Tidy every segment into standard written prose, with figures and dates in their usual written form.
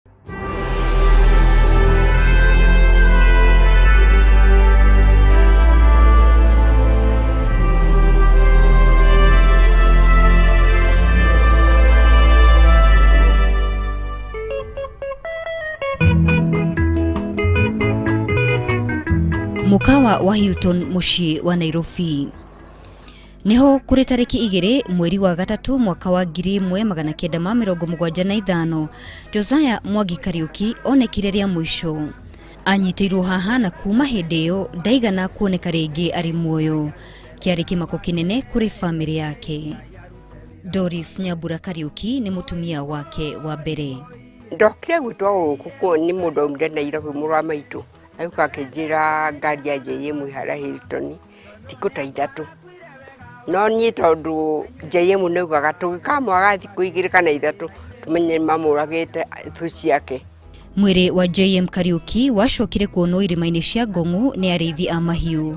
Mũkawa wa Hilton mũciĩ wa Nairobi. Nĩho kũrĩ tarĩki 2 mweri wa 3 mwaka wa 1975 Josiah Mwangi Kariuki onekire rĩa mũico. Anyitĩirwo haha na kuma hĩndĩ ĩyo ndaigana kuoneka rĩngĩ arĩ muoyo. Kĩarĩ kĩmako kĩnene kũrĩ bamĩrĩ yake. Doris Nyambura Kariuki nĩ mũtumia wake wa mbere. Ndokire gwĩtwo gũkũ nĩ mũndũ aumire Nairobi mũrũ wa maitũ agĩũka akĩnjĩra ngari ya JM ĩ harĩa Hilton thikũ ta 3. No niĩ tondũ JM nĩaugaga tũngĩkamwaga thikũ 2 kana 3 tũmenye nĩmamũragĩte thũ ciake. Mwĩrĩ wa JM Kariuki wacokire kuonwo irĩma-inĩ cia Ngong'u nĩ arĩithi a mahiũ.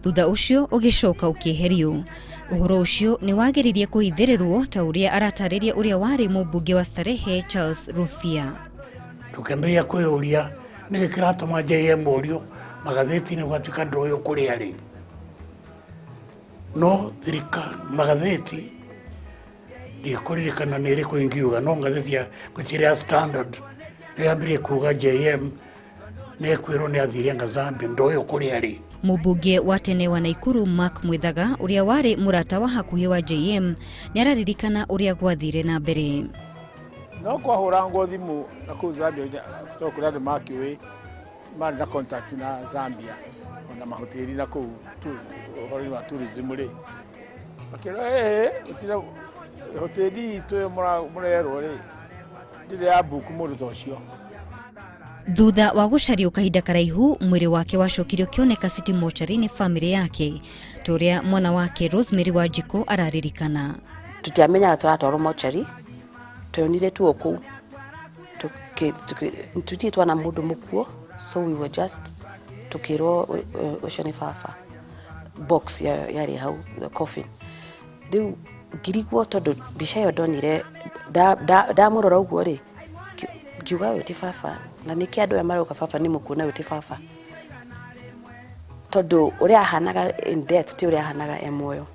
Thutha ũcio ũgĩcoka ũkĩeherio. Ũhoro ũcio nĩ wageririe kũhithĩrĩrwo ta ũrĩa aratarĩria ũrĩa warĩ mũmbunge wa Starehe Charles Rufia. Tũkĩambĩrĩria kwĩyũria nĩkĩ kĩratũma JM orio magathĩti-inĩ gũgatuĩka ndũĩ kũrĩa arĩ. No thirikari magathĩti ndikũririkana nĩ ĩrĩkũ ingiuga, no ngathĩti ya ngwĩciria ya Standard nĩ yambirie kuga JM nĩ ekwĩrwo nĩ athire anga Zambia, ndoĩ kũrĩa arĩ. Mũmbunge wa tene wa Naikuru Mark Mwithaga ũrĩa warĩ mũrata wa hakuhĩ wa JM nĩ araririkana ũrĩa gwathire na mbere. No kwahũrangwo thimũ na kũu Zambia tondũ kũrĩ andũ makĩũĩ marĩ na contact na Zambia ona mahoteli na kũu ũhoro-inĩ wa tourism rĩ, makĩrwo ĩĩ gũtirĩ hoteli itũ ĩyo mũrerwo rĩ ndĩrĩ ya book mũndũ ta ũcio. Thutha wa gũcario kahinda karaihu mwĩrĩ wake wacokire ũkĩoneka City Mortuary nĩ bamĩrĩ yake ta ũrĩa mwana wake Rosemary Wanjikũ araririkana. Tũtiamenyaga tũratwarwo mortuary, twonire tu o kũu tũtirĩ twana mũndũ mũkuo, so we were just tukĩrwo ũcio nĩ baba. Box yarĩ hau, the coffin. Rĩu ngirigwo tondũ mbica ĩyo ndonire ndamũrora ũguo rĩ, ngiuga ũyũ ti baba, na nĩkĩ andũ aya marauga baba nĩ mũkuo na ũyũ ti baba, tondũ ũrĩa ahanaga in death ti ũrĩa ahanaga e muoyo.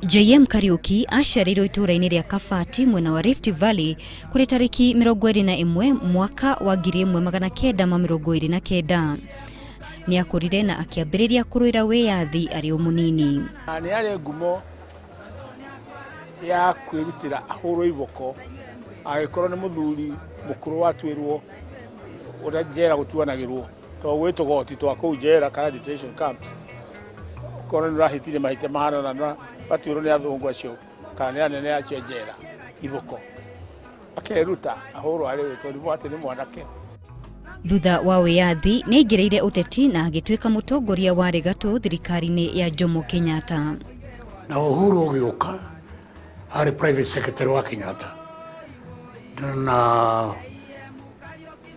JM Kariuki aciarĩirwo itũũra-inĩ rĩa Kabati mwena wa Rift Valley kũrĩ tarĩki 21 mwaka wa 1929. Nĩ akũrire na akĩambĩrĩria kũrũĩra wĩyathi arĩ o mũnini. Nĩ arĩ ngumo ya kwĩrutĩra ahũrwo iboko angĩkorwo nĩ mũthuri mũkũrũ watuĩrwo ũrĩa njera gũtuanagĩrwo, tondũ gwĩ tũgoti twa kũu njera kana detention camps, okorwo nĩ ũrahĩtire mahĩtia mahana na watuĩrwo nĩ athũngũ acio kana nĩ anene acio njera iboko, akeruta ahũrwo arĩ we tondũ atĩ nĩ mwanake. Thutha wa wĩyathi nĩ aingĩrĩire ũteti na agĩtuĩka mũtongoria wa gatũ thirikari-inĩ ya Jomo Kenyatta. Na Uhuru ũgĩũka arĩ private secretary wa Kenyatta na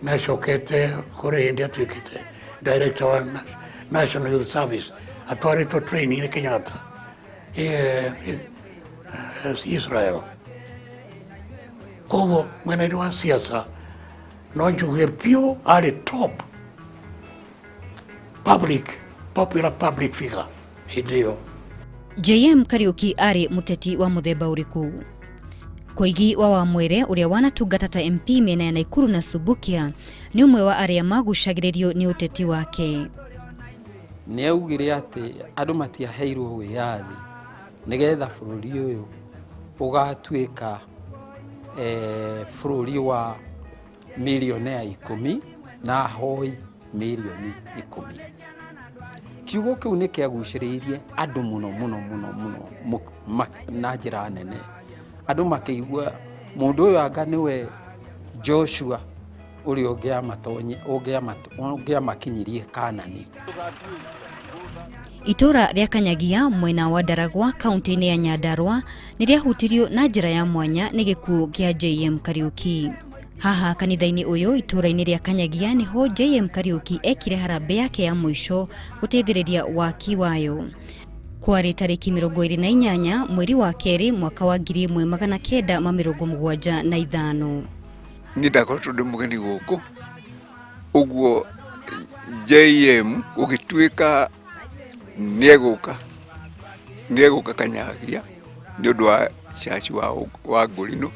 nĩacokete kũrĩ hĩndĩ atuĩkĩte director wa National Youth Service, atwarĩtwo training nĩ Kenyatta Israel. Koguo mwena-inĩ wa siasa no njuge biũ arĩ top public popular public figure hĩndĩ ĩyo. JM Kariuki arĩ mũteti wa mũthemba ũrĩkũ? Koigi wa Wamwere ũrĩa wanatungata ta MP mĩena ya Naikuru na Subukia nĩ ũmwe wa arĩa magucagĩrĩrio nĩ ũteti wake. Nĩ augire atĩ andũ matiaheirwo wĩyathi nĩgetha bũrũri ũyũ ũgatuĩka bũrũri wa milionea 10 na ahoi mirioni 10. Kiugo kĩu nĩ kĩagucĩrĩirie andũ mũno mũno mũno mũno na njĩra nene. Andũ makĩigua mũndũ ũyũ anga nĩwe Joshua ũrĩa ũngĩamakinyirie Kanani. Itũra rĩa Kanyagia mwena wa Ndaragwa kaunti-inĩ ya Nyandarua nĩ rĩahutirio na njĩra ya mwanya nĩ gĩkuũ kĩa JM Kariuki. Haha kanitha-inĩ ũyũ itũra-inĩ rĩa Kanyagia nĩho JM Kariuki ekire harambee yake ya mũico gũteithĩrĩria waki wayo. Kwarĩ tarĩki 28 mweri wa 2 mwaka wa 1975. Niĩ ndakoretwo ndĩ mũgeni gũkũ, ũguo JM gũgĩtuĩka nĩegũka nĩegũka Kanyagia nĩ ũndũ wa caci wa, wa Ngũrinũ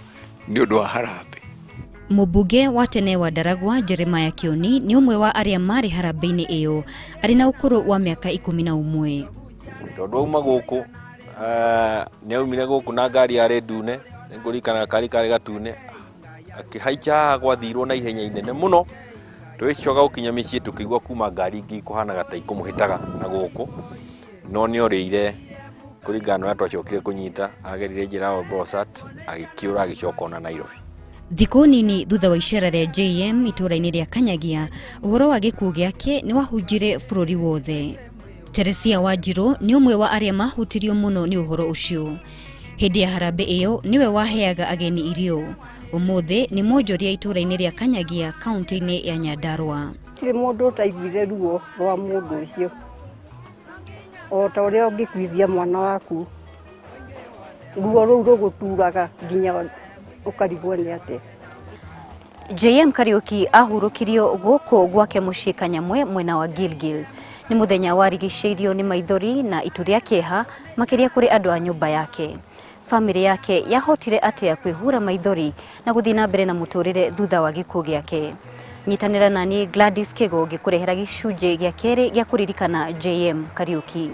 nĩ ũndũ wa harambee. Mũmbunge wa tene wa Ndaragwa Jeremiah Kioni nĩ ũmwe wa arĩa marĩ harambee-inĩ ĩyo arĩ na ũkũrũ wa mĩaka 11. Tondũ auma gũkũ nĩ aumire gũkũ na ngari yarĩ ndune, nĩ ngũririkana gakari karĩ gatune, akĩhaica haha gwathirwo na ihenya inene mũno. Tũgĩcoka gũkinya mĩciĩ tũkĩigua kuma ngari ingĩ ikũhanaga ta ikũmũhĩtaga na gũkũ, no nĩ orĩire kũringana na ũrĩa twacokire kũnyita, agerire njĩra ya Olbolosat agĩkĩũra agĩcoka ona Nairobi. Thikũ nini thutha wa icera rĩa JM itũũra-inĩ rĩa Kanyagia, ũhoro wa gĩkuũ gĩake nĩ wahunjire bũrũri wothe. Teresia Wanjirũ nĩ ũmwe wa arĩa mahutirio mũno nĩ ũhoro ũcio. Hĩndĩ ya harambee ĩyo nĩwe waheaga ageni irio. Ũmũthĩ nĩ mwonjoria itũũra-inĩ rĩa Kanyagia kaunti-inĩ ya Nyandarua. Gũtirĩ mũndũ ũtaiguire ruo rwa mũndũ ũcio, o ta ũrĩa ũngĩkuithia mwana waku, ruo rũu rũgũturaga nginya ũkarigwo nĩ atĩa. JM Kariuki ahurũkirio gũkũ gwake mũciĩ Kanyamwe mwena wa Gilgil. Nĩ mũthenya warigicĩirio nĩ maithori na itu rĩa kĩeha makĩria kũrĩ andũ a nyũmba yake. Famĩlĩ yake yahotire atĩa kwĩhura maithori na gũthiĩ na mbere na mũtũrĩre thutha wa gĩkuũ gĩake? Nyitanĩra nani Gladys Kigo ngĩkũrehera gĩcunjĩ gĩa kerĩ gĩa kũririkana JM Kariuki.